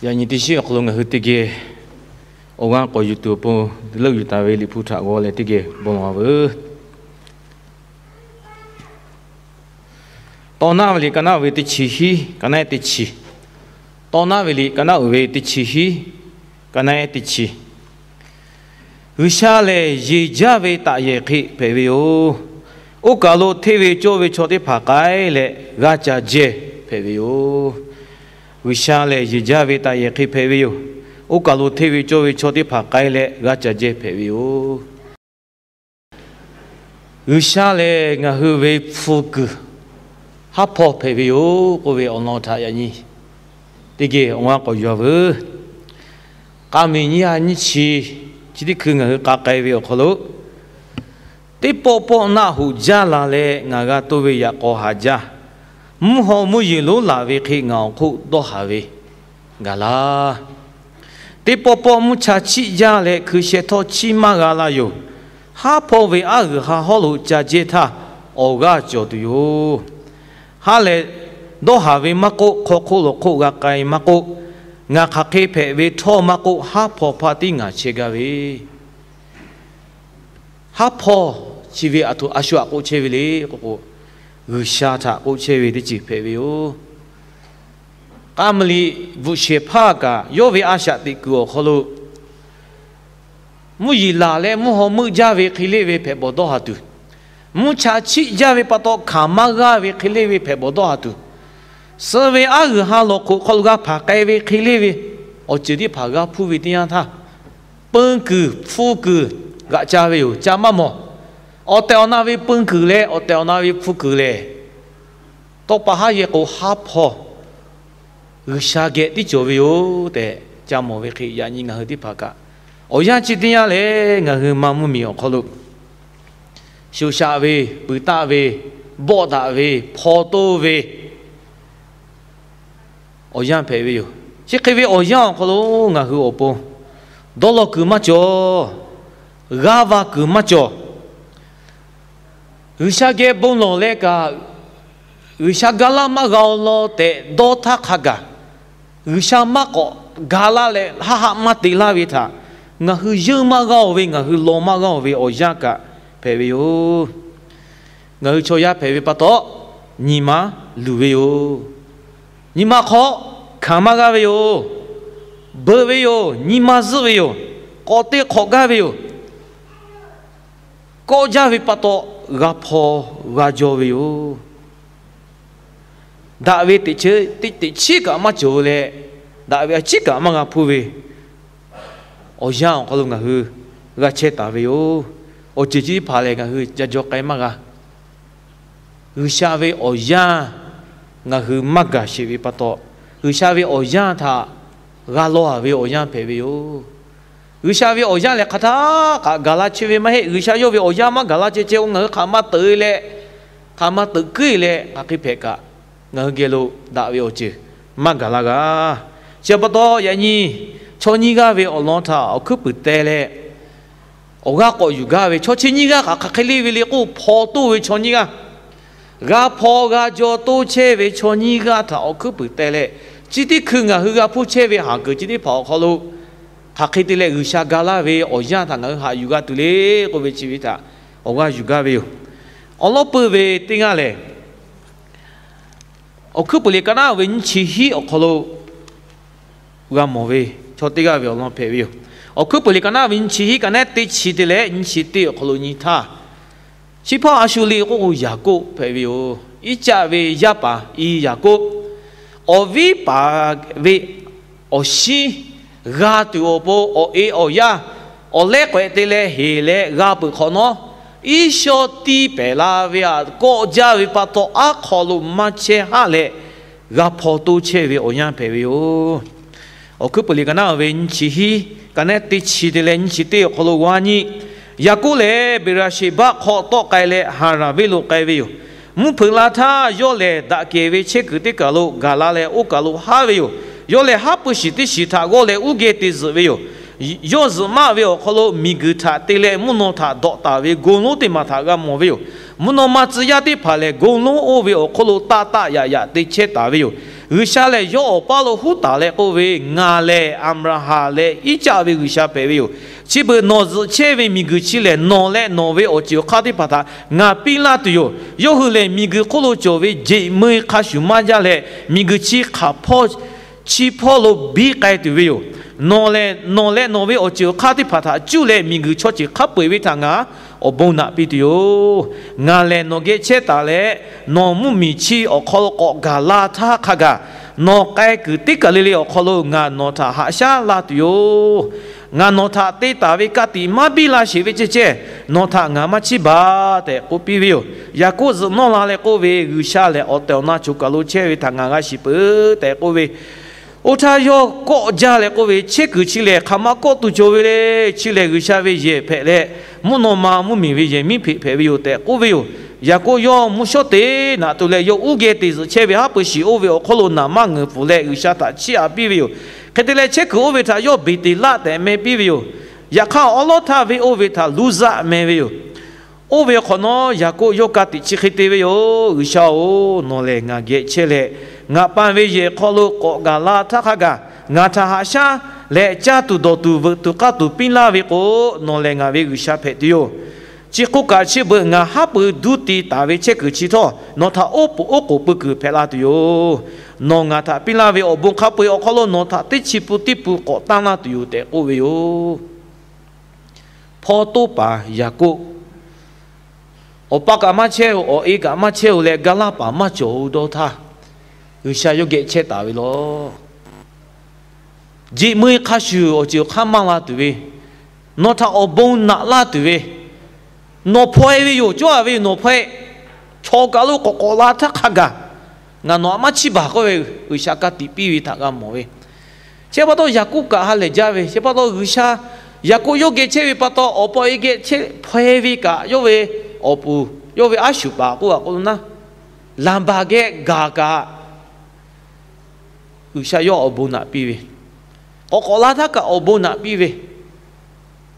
Yaꞈ nyi teˇ shiˉ awˬ hk'aw lo ngaˬ hui teˇ geh awˬ g'aˇ k'awꞈ yuˬ tuˬ awˬ pon, leuˆ yuˬ taˍ ve Liꞈ hpu htaꞈ g'aw leh teˇ geh bon lawˬ-a veuˬ. Tawˇ naˉ ve liꞈ ka naˉ uiˍ ve teˇ chi hiˉ, ka naˉ teˇ chi. Tawˇ naˉ ve liꞈ ka naˉ uiˍ ve teˇ chi hiˉ, ka naˉ teˇ chi. G'uiˬ sha lehˬ, yeˬ jaˇ ve taꞈ yehˬ hk'e hpehꞈ ve yoˬ. Oˇ kaˬ lo hteˇ ve cawˇ ve chaw teˇ hpaˍ k'ai leh g'a ca jehˇ hpehꞈ ve yoˬ. G'uiˬ sha lehˬ, yeˬ jaˇ ve taꞈ yehˬ hk'e hpehꞈ ve yoˬ. Oˇ kaˬ lo hteˇ ve cawˇ ve chaw teˇ hpaˍ k'ai leh g'a ca jehˇ hpehꞈ ve yoˬ. G'uiˬ sha lehˬ, ngaˬ hui ve hpu kuiˬ haˉ hpawˇ hpehꞈ ve yoˬ k'oˆ ve awˬ lawn htaꞈ yaꞈ nyi teˇ geh awˬ g'aˇ k'awꞈ yuˬ-a veuˬ. K'a miˬ nyiˇ ha nyiˇ chi, chi teˇ hkui ngaˬ hui k'a k'ai ve awˬ hk'aw lo, teˇ pawˆ pawˆ naˆ hoꞈ jaˇ la leh ngaˬ g'a toˇ ve yaꞈ k'aw haˍ jaˇ. Mvuhˇ haw mvuhˇ yeˬ lonˉ laˬ ve hk'e ngaˬ awˬ hk'oˆ dawˇ haˍ ve gaˬ laˇ. Teˇ pawˆ pawˆ mvuhˇ cha chiˆ jaˇ leh hkui sheh htawˇ chiˇ maˇ g'a la yoˬ. Haˉ hpawˇ ve aˉ g'uiˬ ha hawˉ lo ca jehˇ htaˇ, awˬ g'aˇ cawˬ tuˬ yoˬ. Ha lehˬ, dawˇ haˍ ve maˇ k'oˆ, hk'aw hk'oˆ lawˬ hk'oˆ g'a k'ai maˇ k'oˆ, ngaˬ hk'aˬ hk'e hpehꞈ ve htawˇ maˇ k'oˆ, haˉ hpawˇ hpaˇ tiˉ ngaˬ chehˇ gaˇ ve haˉ hpawˇ chi ve aˬ htoꞈ a shu htaꞈ k'oˆ chehˇ ve le k'oˆ k'o, G'uiˬ sha htaꞈ k'oˆ chehˇ ve teˇ ceuˬ hpehꞈ ve yoˬ. K'a maˍ liꞈ bvuhꞈ shehˍ hpaˇ kaꞈ yawˇ ve a shaꞈ teꞈ kuiˬ awˬ hk'aw lo, mvuhˇ yeˬ laˬ leh mvuhˇ haw meuˆ jaˇ ve hk'e leˇ ve hpehꞈ bawˬ dawˇ haˍ tuˬ, mvuhˇ cha chiˆ jaˇ ve pa taw hkanˍ maˇ g'aˇ ve hk'e leˇ ve hpehꞈ bawˬ dawˇ haˍ tuˬ, suh ve aˉ g'uiˬ ha lawˬ hk'oꞈ hk'aw lo g'a hpanˍ k'ai ve hk'e leˇ ve awˬ ceuˬ teˇ hpaˍ g'a hpuˇ ve teˇ yanˇ htaˇ, peun kuiˬ hpu kuiˬ g'aꞈ ca ve yoˬ. Ca maˇ mawˬ. Awˬ tehˬ awˬ na ve peun kuiˬ leh awˬ tehˬ awˬ na ve hpu kuiˬ lehˬ, tawˇ pa haˉ yehˬ k'o haˉ hpawˇ G'uiˬ sha geh tiˉ cawˬ ve yoˬ tehꞈ ca mawˬ ve hk'e, yaꞈ nyi ngaˬ hui teˇ hpaˍ kaꞈ awˬ yanˇ chi teˇ yanˇ lehˬ, ngaˬ hui ma mvuhˇ miˬ awˬ hk'aw lo shoꞈ shaꞈ ve, puiˍ taˆ ve, bawˆ daꞈ ve, hpaw toˇ ve awˬ yanˇ hpehꞈ ve yoˬ. Chi hk'e ve awˬ yanˇ awˬ hk'aw lo ngaˬ hui awˬ pon dawˇ law kuiˬ maˇ cawˬ, g'aˇ va kuiˬ maˇ cawˬ. G'uiˬ sha geh bon lawˬ leh kaꞈ, G'uiˬ sha ga laˇ maˇ g'a-o law tehꞈ dawˇ htaˇ hk'a gaˬ, G'uiˬ sha maˇ k'awꞈ ga laˇ leh haˆ haˆ maˇ te laˇ ve htaꞈ ngaˬ hui yeunˇ maˇ g'a-o ve, ngaˬ hui law maˇ g'a-o ve awˬ yanˇ kaꞈ hpehꞈ ve yoˬ. Ngaˬ hui chaw yaˇ hpehꞈ ve pa taw, nyi ma luˬ ve yoˬ. Nyi ma hk'aw hkanˍ maˇ g'a ve yoˬ. Beuꞈ ve yoˬ. Nyi ma zuhˆ ve yoˬ. K'awꞈ te hk'awꞈ gaˇ ve yoˬ. Kawˆ jaˇ ve pa taw, g'a hpaw g'a jaw ve yoˬ. Daꞈ ve teꞈ chiˉ kaꞈ maˇ cawˬ leh, daꞈ ve a ciˉ kaꞈ maˇ g'a hpuˇ ve awˬ yanˇ awˬ hk'aw lo ngaˬ hui g'a chehˇ taˍ ve yoˬ. Awˬ ceuˬ chi teˇ hpaˍ lehˬ, ngaˬ hui ca jaw k'ai maˇ g'a. G'uiˬ sha ve awˬ yanˇ ngaˬ hui maˇ gaˬ sheˍ ve pa taw, G'uiˬ sha ve awˬ yanˇ htaꞈ g'a law-a ve awˬ yanˇ hpehꞈ ve yoˬ. G'uiˬ sha ve awˬ yanˇ lehˬ, hk'aˬ htaˇ kaꞈ gaˬ la chehˇ ve maˇ heˆ. G'uiˬ sha yawˇ ve awˬ yanˇ maˇ gaˬ la chehˇ chehˇ-oˬ, ngaˬ hui hk'aˬ ma teuꞈ leh, hk'aˬ ma teuꞈ kuiˉ leh, hk'aˬ hk'e hpehꞈ kaꞈ, ngaˬ hui geh lo daꞈ ve awˬ ceuˬ maˇ gaˬ la g'a. Chi pa taw, yaꞈ nyi chaw nyiˇ g'aˇ ve awˬ lawn htaꞈ awˬ hkuiˉ puiˍ teh leh, awˬ g'aˇ k'awꞈ yuˬ gaˇ ve, chaw chi nyiˇ g'aˇ kaꞈ hk'aˬ hk'e leˇ ve le k'o, hpaw toˇ ve chaw nyiˇ g'aˇ, g'a hpaw g'a jaw toˇ chehˇ ve chaw nyiˇ g'aˇ htaꞈ awˬ hkuiˉ puiˍ teh leh, chi teˇ hkui ngaˬ hui g'a hpuˇ chehˇ ve haˍ kuiˬ chi teˇ hpaˍ awˬ hk'aw lo hk'aˬ hk'e te leh G'uiˬ sha ga laˇ ve awˬ yanˇ htaꞈ ngaˬ hui haꞈ yuˬ g'a tuˬ le k'oˆ ve chi ve htaꞈ awˬ g'aˇ yuˬ gaˇ ve yoˬ. Awˬ lawn peuˬ ve teˇ g'aˇ lehˬ, Awˬ hkuiˉ puiˍ liꞈ ka naˉ ve nyiˇ chi hiˉ awˬ hk'aw lo g'a mawˬ ve chaw teˇ g'aˇ ve awˬ lawn hpehꞈ ve yoˬ. Awˬ hkuiˉ puiˍ liꞈ ka naˉ ve nyiˇ chi hiˉ, ka naˉ teˇ chi te leh nyiˇ chi teˇ awˬ hk'aw lo nyi htaˇ, chi hpawˇ a shu le k'oˆ k'o, Yaˍkoˆ hpehꞈ ve yoˬ. Iˉcaˆ ve yaˇ paˍ i Yaˍkoˆ, awˬ viˉ paˍ ve awˬ shinˉ g'a tuˬ awˬ pon awˬ e awˬ yaˇ awˬ lehˉ k'awehꞈ te leh heˍ leh g'a peuˬ hk'awꞈ nawˉ, iˉ shawˇ tiˇ pehˍ la ve htaꞈ kawˆ jaˇ ve pa taw, aˉ hk'aw lo maˇ chehˇ haˆ leh g'a hpaw toˇ chehˇ ve awˬ yanˇ hpehꞈ ve yoˬ. Awˬ hkuiˉ puiˍ liꞈ ka naˉ ve nyiˇ chi hiˉ, ka naˉ teˇ chi te leh nyiˇ chi teˇ awˬ hk'aw lo g'a nyi, Yaˍkoˆ lehˬ Beˍraˍsheˍbaˆ hk'aw tawˆ k'ai leh Haˍranˍ venˇ lo k'ai ve yoˬ. Mvuhˇ hpeuꞈ la htaˇ, yawˇ lehˬ daꞈ kehˬ ve chehˇ kuiˬ teˇ kaˬ lo gaˬ la leh oˇ kaˬ lo haˉ ve yoˬ. Yawˇ lehˬ haˉ pui shiˍ teˇ shiˍ htaꞈ g'awˇ leh uˉ geh te zuhꞈ ve yoˬ. Yawˇ zuhꞈ maˆ ve awˬ hk'aw lo miˬguiˬ htaꞈ te leh mvuhˇ naw htaꞈ dawꞈ taˍ ve gon lonˉ teˇ maˬ htaꞈ g'a mawˬ ve yoˬ. Mvuhˇ naw ma tcuh yaˇ teˇ hpaˍ lehˬ, gon lonˉ oˇ ve awˬ hk'oˆ lo taˆ taˆ yaꞈ yaꞈ te chehˇ taˍ ve yoˬ. G'uiˬsha lehˬ yawˇ awˬ paˇ lo huˉ taˍ leh k'oˆ ve, Ngaˬ lehˬ Aˍbraˍhanˍ leh Iˉcaˆ ve G'uiˬsha hpehꞈ ve yoˬ. Chi beuꞈ nawˬ zuhꞈ chehˇ ve miˬguiˬ chi lehˬ, nawˬ leh nawˬ ve awˬ ceuˬ awˬ hk'aˇ teˇ hpaˍ htaꞈ ngaˬ piˇ laˇ tuˬ yoˬ. Yawˇ hui lehˬ miˬguiˬ hk'oˆ lo cawˬ ve jeꞈ meu hk'a shuˍ maˇ jaˇ leh, miˬguiˬ chi hk'aˬ hpawˇ chi hpawˇ lo biˇ k'ai tuˬ ve yoˬ. Nawˬ lehˬ nawˬ leh nawˬ ve awˬ ceuˬ awˬ hk'aˇ teˇ hpaˍ htaꞈ cuˇ leh miˬguiˬ chaw ceuˬ hk'a peu-eˬ ve htaꞈ ngaˬ awˬ bon naꞈ piˇ tuˬ yoˬ. Ngaˬ lehˬ nawˬ geh chehˇ taˍ leh, nawˬ mvuhˇmiˬ chi awˬ hk'aw lo k'awꞈ gaˬ la htaˇ hk'a gaˬ, nawˬ k'ai kuiˬ teˇ kaˬ le le awˬ hk'aw lo ngaˬ nawˬ htaꞈ haꞈ shaˉ la tuˬ yoˬ. Ngaˬ nawˬ htaꞈ te taˍ ve ka tiꞈ maˇ biˇ la sheˍ ve ceh ceh, nawˬ htaꞈ ngaˬ maˇ chiˇ baˬ tehꞈ k'oˆ piˇ ve yoˬ. Yaˍkoˆ zuhꞈ nawˇ la leh k'oˆ ve, G'uiˬsha lehˬ awˬ tehˬ awˬ na choˬ kaˬ lo chehˇ ve htaꞈ ngaˬ g'a shiˍ peuˬ tehꞈ k'oˆ ve, oˇ htaˇ yawˇ kawˆ jaˇ leh k'oˆ ve, Chehˇ kuiˬ chi lehˬ hk'aˬ ma kawˆ tuˬ cawˬ ve le. Chi lehˬ G'uiˬsha ve yehˬ hpehꞈ leh, mvuhˇ naw ma mvuhˇmiˬ ve yehˬmiˉhpeꞈ hpehꞈ ve yoˬ tehꞈ k'oˆ ve yoˬ. Yaˍkoˆ yawˇ mvuhˇ shawˉ teˇ naꞈ to leh yawˇ uˉ geh te zuhꞈ chehˇ ve haˉ pui shiˍ oˇ ve awˬ hk'oˆ lo naˍ manˇ ngeuˍ pfuhˍ leh G'uiˬsha htaꞈ chiˇ aꞈ piˇ ve yoˬ. Hk'e te leh chehˇ kuiˬ oˇ ve htaꞈ yawˇ Beˍteˍlaˆ tehꞈ meh piˇ ve yoˬ. Yaꞈ hk'aˇ awˉ lawˉ htaˇ venˇ oˇ ve htaꞈ Luˇzaˆ meh ve yoˬ. Oˇ ve hk'awꞈ nawˉ Yaˍkoˆ yawˇ ka tiꞈ chi hk'e te ve yoˬ. G'uiˬsha-oˬ, nawˬ lehˬ ngaˬ geh chehˇ leh, ngaˬ pan ve yehˬ hk'aw lo k'awꞈ gaˬ la htaˇ hk'a gaˬ, ngaˬ htaꞈ haꞈ shaˉ leh caˇ tuˬ dawˬ tuˬ veuꞈ tuˬ k'aˇ tuˬ piˇ laˇ ve k'o, nawˬ lehˬ ngaˬ ve G'uiˬsha hpehꞈ tuˬ yoˬ. Chi k'oˆ kaꞈ chi beuꞈ ngaˬ haˉ pui duˇ ti taˍ ve chehˇ kuiˬ chi htawˇ, nawˬ htaꞈ oˉ k'oˍ oˉ k'oˍ pui kuiˬ hpehꞈ la tuˬ yoˬ. Nawˬ ngaˬ htaꞈ piˇ laˇ ve awˬ bon hk'a peu-eˬ awˬ hk'aw lo nawˬ htaꞈ teˇ chi pun teˇ pun k'awꞈ tanˇ laˇ tuˬ yoˬ tehꞈ k'oˆ ve yoˬ. Hpawˇ toˉ paˍ Yaˍkoˆ awˬ pa kaꞈ maˇ chehˇ-oˬ, awˬ e kaꞈ maˇ chehˇ-oˬ leh, ga laˇ paˍ maˇ cawˬ-oˬ dawˇ htaˇ, G'uiˬsha yawˇ geh chehˇ taˍ ve lawˬ. Jeꞈ meu hk'a shuˍ awˬ ceuˬ awˬ hk'aˇ maˇ la tuˬ ve, nawˬ htaꞈ awˬ bon naꞈ laˇ tuˬ ve, nawˬ hpaw-e ve yoˬ. Cawˇ-a ve yoˬ, nawˬ hpaw-e. Chaw kaˬ lo k'awꞈ k'awꞈ la htaˇ hk'a gaˬ, ngaˬ nawˬ htaꞈ maˇ chiˇ baˬ k'oˆ ve, G'uiˬsha ka tiꞈ piˇ ve htaꞈ g'a mawˬ ve. Chi pa taw Yaˍkoˆ kaꞈ ha lehˬ jaˇ ve, chi pa taw G'uiˬsha Yaˍkoˆ yawˇ geh chehˇ ve pa taw, awˬ pa awˬ e geh chehˇ hpaw-e ve kaꞈ, yawˇ ve awˬ puˍ, yawˇ ve aˉ shuˍ paˍ k'oˆ a k'o naˉ, Laˍbaˍ geh gaˬ kaꞈ, G'uiˬsha yawˇ awˬ bon naꞈ piˇ ve, k'awꞈ k'awꞈ la htaˇ kaꞈ awˬ bon naꞈ piˇ ve,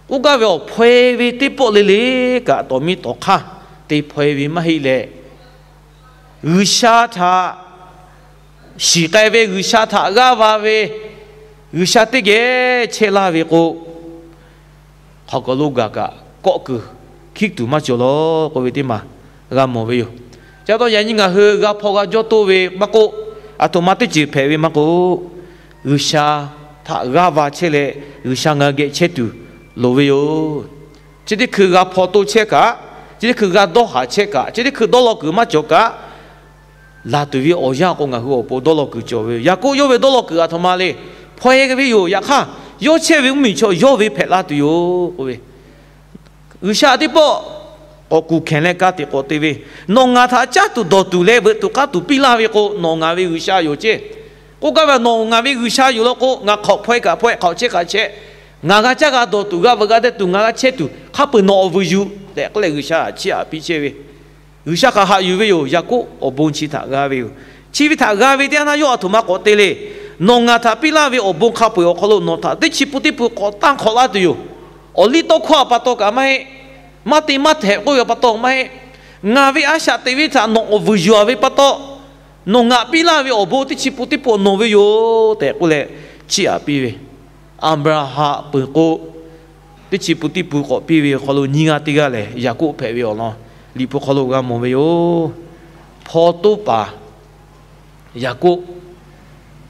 k'oˆ gaˇ ve awˬ hpaw-e ve teˇ pawˆ le le kaꞈ, tawˍ miˇ tawˍ hk'aˇ te hpaw-e ve maˇ heˆ leh, G'uiˬsha htaꞈ shiˍ k'ai ve, G'uiˬsha htaꞈ g'aˇ va ve, G'uiˬsha teˇ geh chehˇ laˇ ve k'o, hk'aw k'aw lo gaˬ kaꞈ kawˆ kuiˬ hkiˉ tuˬ maˇ cawˬ lawˬ k'oˆ ve teˇ maˬ g'a mawˬ ve yoˬ. Chi pa taw yaꞈ nyi ngaˬ hui g'a hpaw g'a jawˇ toˆ ve maˇ k'oˆ, aˬ htoꞈ ma teˇ ceuˬ hpehꞈ ve maˇ k'oˆ, G'uiˬsha htaꞈ g'aˇ va chehˇ leh, G'uiˬsha ngaˬ hui geh chehˇ tuˬ loˍ ve yoˬ. Chi teˇ hkui g'a hpaw toˆ chehˇ kaꞈ, chi teˇ hkui g'a dawˇ haˍ chehˇ kaꞈ, chi teˇ hkui dawˇ law kuiˬ maˇ cawˬ kaꞈ, laˬ tuˬ ve awˬ yanˇ k'o ngaˬ hui awˬ pon dawˇ law kuiˬ cawˬ ve yoˬ. Yaˍkoˆ yawˇ ve dawˇ law kuiˬ aˬ htoꞈ ma le. Hpaw-e ve yoˬ. Yaꞈ hk'aˇ, yawˇ chehˇ ve mvuhˇmiˬ chaw yawˇ ve hpehꞈ la tuˬ yoˬ k'oˆ ve, G'uiˬsha teˇ pawˆ k'awꞈ kuˬ hkehˬ leh ka tiꞈ k'awꞈ te ve, Nawˬ ngaˬ htaꞈ caˇ tuˬ dawˬ tuˬ leh veuꞈ tuˬ k'aˇ tuˬ piˇ laˇ ve k'o, nawˬ ngaˬ ve G'uiˬsha yoˬ ceˇ. K'oˆ gaˇ ve, Nawˬ ngaˬ ve G'uiˬsha yoˬ law k'o, ngaˬ hk'awꞈ hpaw-e kaꞈ hpaw-e, hk'awꞈ chehˇ kaꞈ chehˇ, ngaˬ g'a caˇ g'a dawˬ tuˬ, g'a veuꞈ g'a deh tuˬ, ngaˬ g'a chehˇ tuˬ hk'a peu-eˬ nawˬ awˬ vuiˬ yuˬ tehꞈ k'oˆ leh G'uiˬsha htaꞈ chiˇ aꞈ piˇ chehˇ ve. G'uiˬsha hk'aˬ haꞈ yuˬ ve yoˬ. Yaˍkoˆ awˬ bon chi htaꞈ g'a ve yoˬ. Chi ve htaꞈ g'a ve teˇ yanˇ naˇ yawˇ aˬ htoꞈ ma k'awꞈ te le. Nawˬ ngaˬ htaꞈ piˇ laˇ ve awˬ bon hk'a peu-eˬ awˬ hk'aw lo nawˬ htaꞈ teˇ chi pun teˇ pun k'awꞈ tanˇ hk'awꞈ laˇ tuˬ yoˬ. Awˬ liˇ tawˇ hkawˇ a pa taw kaꞈ maˇ heˆ. Maˇ te maˇ htehꞈ k'oˆ ve pa taw maˇ heˆ. Ngaˬ ve a shaꞈ teꞈ ve htaꞈ nawˬ awˬ vuiˬ yuˬ-a ve pa taw, nawˬ ngaˬ piˇ laˇ ve awˬ bon teˇ chi pun teˇ pun nawˬ ve yoˬ tehꞈ k'oˆ leh chiˇ aꞈ piˇ ve. Aˍbraˍhanˍ peuˬ k'o, teˇ chi pun teˇ pun k'awꞈ piˇ ve awˬ hk'aw lo nyiˇ g'aˇ teˇ g'aˇ lehˬ, Yaˍkoˆ hpehꞈ ve awˬ lawn Liꞈ hpu hk'aw lo g'a mawˬ ve yoˬ. Hpaw toˉ paˍ Yaˍkoˆ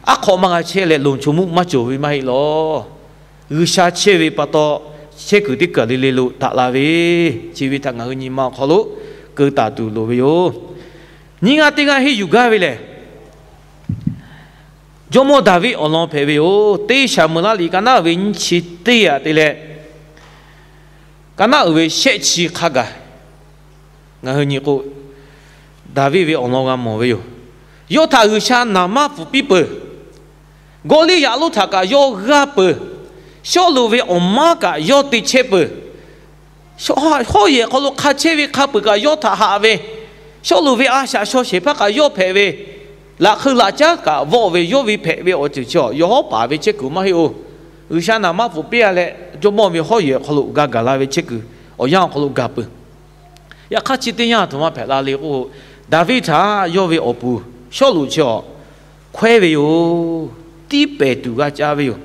aˉ hk'aw maˇ g'a chehˇ leh, lonˍ chaw mvuhˇ maˇ cawˬ ve maˇ heˆ lawˬ. G'uiˬsha chehˇ ve pa taw, chehˇ kuiˬ teˇ kaˬ le le lo taꞈ la ve, chi ve htaꞈ ngaˬ hui nyi ma awˬ hk'aw lo keu taˍ tuˬ loˍ ve yoˬ. Nyiˇ g'aˇ teˇ g'aˇ henˇ yuˬ gaˇ ve lehˬ, jawˇmawˇ Daˍviˆ awˬ lawn hpehꞈ ve yoˬ. Teˇ Saˍmo-eˍlaˆ liꞈ ka naˉ uiˍ ve nyiˇ chi teˇ aꞈ te leh, ka naˉ uiˍ ve shehˆ chi hk'a gaˬ ngaˬ hui nyi k'o, Daˍviˆ ve awˬ lawn g'a mawˬ ve yoˬ. Yawˇ htaꞈ G'uiˬsha naˍ manˇ pfuhˍ piˇ peuˬ. Gawˇliˇyaꞈ lonˉ htaꞈ kaꞈ yawˇ g'aˇ peuˬ. Sawˉluꞈ ve awˬ maˉ kaꞈ yawˇ te chehˇ peuˬ. Hawˉ yehˬ hk'aw lo hk'a chehˇ ve hk'a peu-eˬ kaꞈ yawˇ htaꞈ haꞈ ve, Sawˉluꞈ ve a shaꞈ shaw shehˍ hpaˇ kaꞈ yawˇ hpehꞈ ve, laꞈ hk'eu laꞈ caˉ kaꞈ vawˆ ve, yawˇ ve hpehꞈ ve awˬ ceuˬ chi yawˇ hawˉ paˍ ve chehˇ kuiˬ maˇ heˆ-oˬ. G'uiˬsha naˍ manˇ pfuhˍ piˇ-a leh, jawˇmawˇ ve hawˉ yehˬ hk'aw lo g'a gaˬ la ve chehˇ kuiˬ awˬ yanˇ awˬ hk'aw lo gaˬ peuˬ. Yaꞈ hk'aˇ chi teˇ yanˇ aˬ htoꞈ ma hpehꞈ la le k'o, Daˍviˆ htaꞈ yawˇ ve awˬ puˍ Sawˉluꞈ chi awˬ hkawehˇ ve yoˬ. Tiˇ pehˍ tuˬ g'a caˇ ve yoˬ.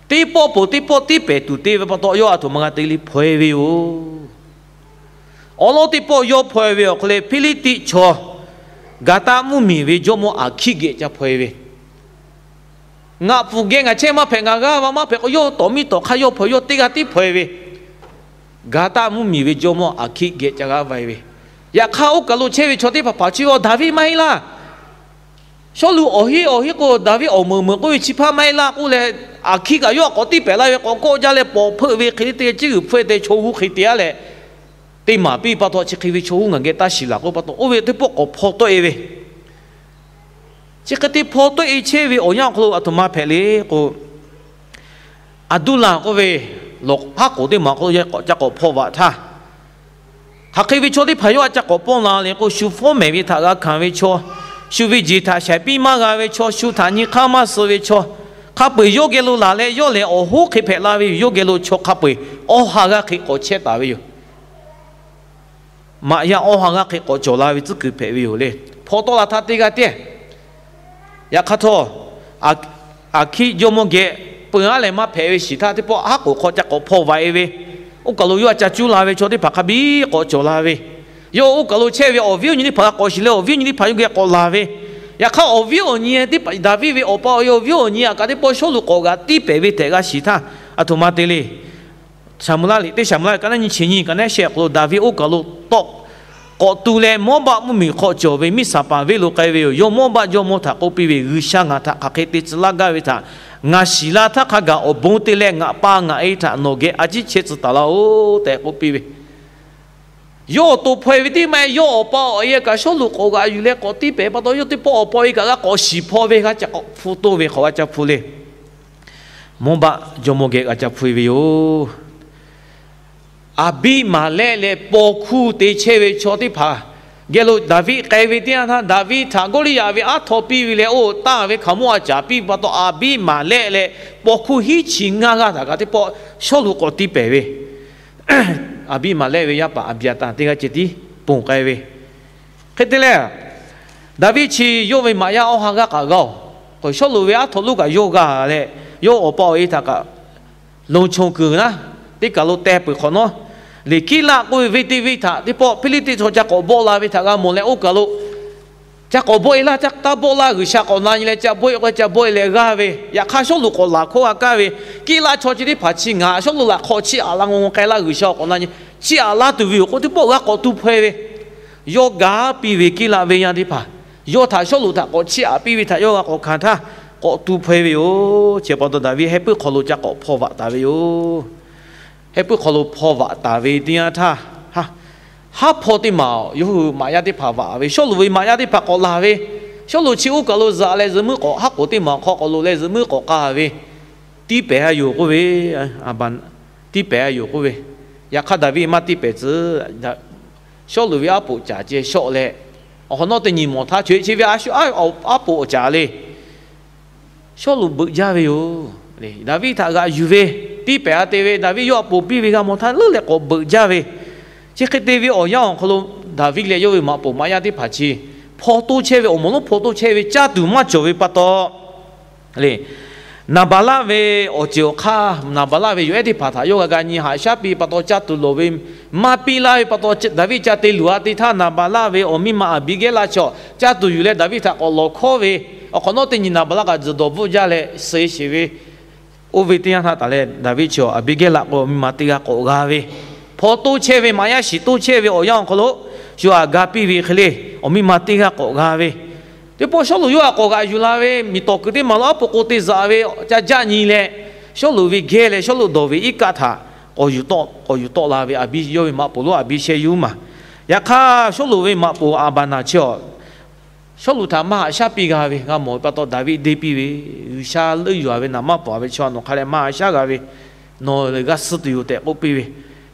Teˇ pawˆ peuˬ teˇ pawˆ tiˇ pehˍ tuˬ te ve pa taw, yawˇ a htoꞈ ma g'a te le hpaweh ve yoˬ. Awˉ lawˉ teˇ pawˆ yawˇ hpaweh ve awˬ hk'aw lo Hpiˇliˇtiˆ chaw gaˬ taˆ mvuhˇmiˬ ve jawˇmawˇ Aˍhkiˆ geh ca hpaweh ve, Ngaˬ pfuhˍ geh ngaˬ chehˇ maˇ hpehꞈ, ngaˬ g'aˇ va maˇ hpehꞈ k'o, yawˇ tawˍ miˇ tawˍ hk'aˇ yawˇ hpaweh, yawˇ teˇ g'aˇ tiˉ hpaweh ve, gaˬ taˆ mvuhˇmiˬ ve jawˇmawˇ Aˍhkiˆ geh ca g'aˇ va ve. Yaꞈ hk'aˇ, oˇ kaˬ lo chehˇ ve chaw teˇ hpaˍ hpaˍ chi, Aˬ, Daˍviˆ maˇ heˆ laˇ. Sawˉluꞈ awˬ hinˉ awˬ hinˉ k'o, Daˍviˆ awˬ meuˍ meuˍ k'oˆ ve chi hpaˇ maˇ heˆ laˇ k'oˆ leh, Aˍhkiˆ kaꞈ yawˇ htaꞈ k'awꞈ tiˇ pehˍ laˇ ve, k'awꞈ kawˆ jaˇ leh pawˍ hpeuˆ ve hk'e le te, ciˉ g'uiˬ hpfuhˇ te chaw huˉ hk'e te-a leh, teˇ maˍ piˇ pa taw, chi hk'e ve chaw huˉ ngaˬ geh taˇ shiˍ laˬ k'oˆ pa taw, oˇ ve teˇ pawˆ k'awꞈ hpaw tawˆ-e ve. Chi hk'e te hpaw tawˆ-e chehˇ ve awˬ yanˇ awˬ hk'aw lo a htoꞈ ma hpehꞈ le k'o, Aˍduˇlaˬ k'oˆ ve lawˬ haˉ k'oˍ teˇ maˬ awˬ hk'aw lo ca k'awꞈ hpaw vaꞈ htaˇ, hk'aˬ hk'e ve chaw teˇ hpaˍ yawˇ htaꞈ ca k'awꞈ pawˆ la le k'o, shu fawˉ mehˍ ve htaꞈ g'a hkanˍ ve chaw, shu ve jeˬ htaꞈ shaiˍ piˇ maˇ g'a ve chaw, shu htaꞈ nyi hk'aˇ maˇ suh ve chaw, hk'a peu-eˬ yawˇ geh lo laˬ leh, yawˇ lehˬ awˬ hoˉ hk'e hpehꞈ la ve yoˬ. Yawˇ geh lo chaw hk'a peu-eˬ awˇ ha g'aˇ hk'e k'awꞈ chehˇ taˍ ve yoˬ. Maꞈ yaˇ awˇ ha g'aˇ hk'e k'awꞈ cawˬ la ve tcuhˉ kuiˬ hpehꞈ ve yoˬ le. Hpaw tawˆ la htaˇ teˇ g'aˇ tiˉ. Yaꞈ hk'aˇ htawˇ, Aˍhkiˆ jawˇmawˇ geh peu-a leh maˇ hpehꞈ ve shiˍ htaˇ, teˇ pawˆ haˉ k'oˍ hk'aw ca k'awꞈ hpaw vaꞈ-e ve, oˇ kaˬ lo yawˇ htaꞈ ca cuˇ la ve chaw teˇ hpaˍ hk'a biˇ k'awꞈ cawˬ la ve, yawˇ oˇ kaˬ lo chehˇ ve awˬ viˉ awˬ nyi teˇ hpaˍ g'a k'awꞈ shiˍ leh, awˬ viˉ awˬ nyi teˇ hpaˍ yawˇ geh k'awꞈ laˬ ve. Yaꞈ hk'aˇ, awˬ viˉ awˬ nyi teˇ hpaˍ, Daˍviˆ ve awˬ pa awˬ e awˬ viˉ awˬ nyi htaꞈ kaꞈ teˇ pawˆ Sawˉluꞈ k'awꞈ g'aꞈ tiˇ pehˍ ve tehꞈ g'a shiˍ htaˇ, a htoꞈ ma te le. Saˍmo-eˍlaˆ liꞈ, teˇ Saˍmo-eˍlaˆ liꞈ ka naˉ nyi chi nyi ka naˉ shehˆ awˬ hk'aw lo Daˍviˆ oˇ kaˬ lo tawˆ k'awꞈ tu leh, Mawˇbaˆ mvuhˇmiˬ hk'aw cawˬ ve Miˉsaˍpaˍ venˇ lo k'ai ve yoˬ. Yawˇ Mawˇbaˆ jawˇmawˇ htaꞈ k'oˆ piˇ ve, G'uiˬsha ngaˬ htaꞈ hk'aˬ hk'e te tcuh laˇ gaˇ ve htaꞈ ngaˬ shiˍ la htaˇ, hk'a gaˬ awˬ bon te leh ngaˬ pa ngaˬ e htaꞈ nawˬ geh a ciˉ chehˇ tcuh taˍ laˇ-oˆ tehꞈ k'oˆ piˇ ve. Yawˇ awˬ to hpaw-e ve tiˉ maˇ heˆ, yawˇ awˬ pa awˬ e kaꞈ Sawˉluꞈ k'awꞈ g'aꞈ yuˬ leh k'awꞈ tiˇ pehˍ pa taw, yawˇ teˇ pawˆ awˬ pa awˬ e kaꞈ g'a k'awꞈ shiˍ hpaw ve, g'a ca k'awꞈ hpu toˇ ve hk'awꞈ g'a ca hpu le. Mawˇbaˆ jawˇmawˇ geh g'a ca hpu-e ve yoˬ. Aˍbiˆmaˍlehˆ leh paw hkuˇ te chehˇ ve chaw teˇ hpaˍ geh lo Daˍviˆ k'ai ve teˇ yanˇ htaˇ, Daˍviˆ htaꞈ Gawˇliˇyaꞈ ve aˉ htaw piˇ ve leh, oˇ tanˇ ve hkaoˍmonˇ a caˍ piˇ ve pa taw, Aˍbiˆmaˍlehˆ leh paw hkuˇ hiˉ chi ngaˇ g'aˇ htaꞈ kaꞈ teˇ pawˆ Sawˉluꞈ k'awꞈ tiˇ pehˍ ve. Aˍbiˆmaˍlehˆ ve yaˇ paˍ Aˍbiˍaˍtaˍ teˇ g'aˇ ceh tiˉ ponˬ k'ai ve. Hk'e te leh, Daˍviˆ chi yawˇ ve maꞈ yaˇ awˇ ha g'aˇ kaꞈ g'a-oˬ. K'o Sawˉluꞈ ve aˉ htaw lonˉ kaꞈ yawˇ g'a leh, yawˇ awˬ pa awˬ e htaꞈ kaꞈ lonˍ chonˬ kuiˬ naˉ teˇ kaˬ lo teh peuˬ hk'awꞈ nawˉ, Leˍkiˉlaˆ k'oˆ ve venˇ teˇ venˇ htaꞈ teˇ pawˆ Hpiˇliˇtiˆ chaw ca k'awꞈ bawˆ la ve htaꞈ g'a mawˬ leh, oˇ kaˬ lo ca k'awꞈ bawˆ-e laˇ, taˇ bawˆ laˇ, G'uiˬsha k'awꞈ na nyi leh ca bawˆ-e k'o, ca bawˆ-e leh g'aˇ ve. Yaꞈ hk'aˇ, Sawˉluꞈ k'awꞈ laˬ hkawˇ g'a kaˇ ve, Kiˇlaˆ chaw chi teˇ hpaˍ chi ngaˬ Sawˉluꞈ laꞈ hk'aw chiˇ aꞈ la ngawˬ ngawˬ k'ai laˇ, G'uiˬsha k'awꞈ na nyi chiˇ aꞈ laˇ tuˬ ve yoˬ k'oˆ, teˇ pawˆ g'a k'awꞈ tu hpaweh ve. Yawˇ ga piˇ ve Kiˇlaˆ venˇ yaˇ teˇ hpaˍ, yawˇ htaꞈ Sawˉluꞈ htaꞈ k'awꞈ chiˇ aꞈ piˇ ve htaꞈ yawˇ g'a k'awꞈ hkanˍ htaˇ, k'awꞈ tu hpaweh ve yoˬ. Chi pa taw, Daˍviˆ heh puiˉ hk'aw lo ca k'awꞈ hpaw vaꞈ taˍ ve yoˬ. Heh puiˉ hk'aw lo hpaw vaꞈ taˍ ve teˇ yanˇ htaˇ, haˉ hpaw teˇ maˬ yawˇ hui maꞈ yaˇ teˇ hpaˍ vaꞈ ve, Sawˉluꞈ ve maꞈ yaˇ teˇ hpaˍ k'awꞈ laˬ ve, Sawˉluꞈ chi oˇ kaˬ lo zaꞈ leh zuhꞈ muiˉ k'awꞈ, haˉ k'oˍ teˇ maˬ hk'aw k'awꞈ loꞈ leh zuhꞈ muiˉ k'awꞈ k'a ve, tiˇ pehˍ-a yoˬ k'oˆ ve, tiˇ pehˍ-a yoˬ k'oˆ ve. Yaꞈ hk'aˇ, Daˍviˆ maˇ tiˇ pehˍ tcuh. Sawˉluꞈ ve aˉ poꞈ caˍ ceh shawˆ leh, awˬ hk'awꞈ nawˉ teˇ nyi mawˬ htaˇ, co-e chi ve a shu aˉ poꞈ awˬ caˍ le. Sawˉluꞈ beuꞈ jaˇ ve yoˬ. Daˍviˆ htaꞈ g'aꞈ yuˬ ve, tiˇ pehˍ-a te ve, Daˍviˆ yawˇ a poˍ piˇ ve g'a mawˬ htaˇ leuˉ leh k'awꞈ beuꞈ jaˇ ve. Chi hk'e te ve awˬ yanˇ awˬ hk'aw lo, Daˍviˆ leh yawˇ ve maꞈ poˍ maꞈ yaˇ teˇ hpaˍ chi hpaw toˇ chehˇ ve, awˬ moˍ lonˉ hpaw toˇ chehˇ ve caˇ tuˬ maˇ cawˬ ve pa taw, le, Naˍbaˍlaˆ ve awˬ ceuˬ awˬ hk'aˇ, Naˍbaˍlaˆ ve yawˬ ehˉ teˇ hpaˍ htaꞈ yawˇ g'a g'a nyi haꞈ shaˉ piˇ pa taw, caˇ tuˬ lawˬ ve maˇ piˇ laˇ ve pa taw, Daˍviˆ ca te luˬ-a te htaˇ, Naˍbaˍlaˆ ve awˬ miˇ ma Aˍbiˍgehˇlaˆ chaw caˇ tuˬ yuˬ leh Daˍviˆ htaꞈ k'awꞈ lawˬ hkawˉ ve, awˬ hk'awꞈ nawˉ teˇ nyi Naˍbaˍlaˆ kaꞈ tzuhˬ dawˬ bvuhˆ jaˇ leh suh-e sheˍ ve. Oˇ ve teˇ yanˇ htaˇ taˍ leh, Daˍviˆ chi awˬ Aˍbiˍgehˇlaˆ k'o awˬ miˇ ma teˇ g'aˇ k'awꞈ g'a ve, hpaw toˇ chehˇ ve maꞈ yaˇ shiˍ toˇ chehˇ ve awˬ yanˇ awˬ hk'aw lo, shu aꞈ ga piˇ ve hk'e le, awˬ miˇ ma teˇ g'aˇ k'awꞈ g'a ve. Teˇ pawˆ Sawˉluꞈ yawˇ htaꞈ k'awꞈ g'aꞈ yuˬ la ve, miˬ tawˍ kuiˬ teˇ maˬ lo aˉ poꞈ k'o te zaꞈ ve, ca jaˆ nyi leh, Sawˉluꞈ ve geh leh Sawˉluꞈ dawˬ ve iˉ kaˆ htaꞈ k'awꞈ yuˬ tawˆ la ve, Aˍbiˆ yawˇ ve maꞈ poˍ lonˉ Aˍbiˍshehˇyuˇ maˬ. Yaꞈ hk'aˇ, Sawˉluꞈ ve maꞈ poˍ Aˍbaˍnaˍ chi awˬ Sawˉluꞈ htaꞈ maˇ haꞈ shaˉ piˇ g'a ve g'a mawˬ ve pa taw, Daˍviˆ deˇ piˇ ve, G'uiˬsha leuˆ yuˬ-a ve naˍ maˇ pawˍ-a ve chaw nawˬ hk'a leh maˇ haꞈ shaˉ g'a ve, nawˬ g'a suh tuˬ yoˬ tehꞈ k'oˆ piˇ ve.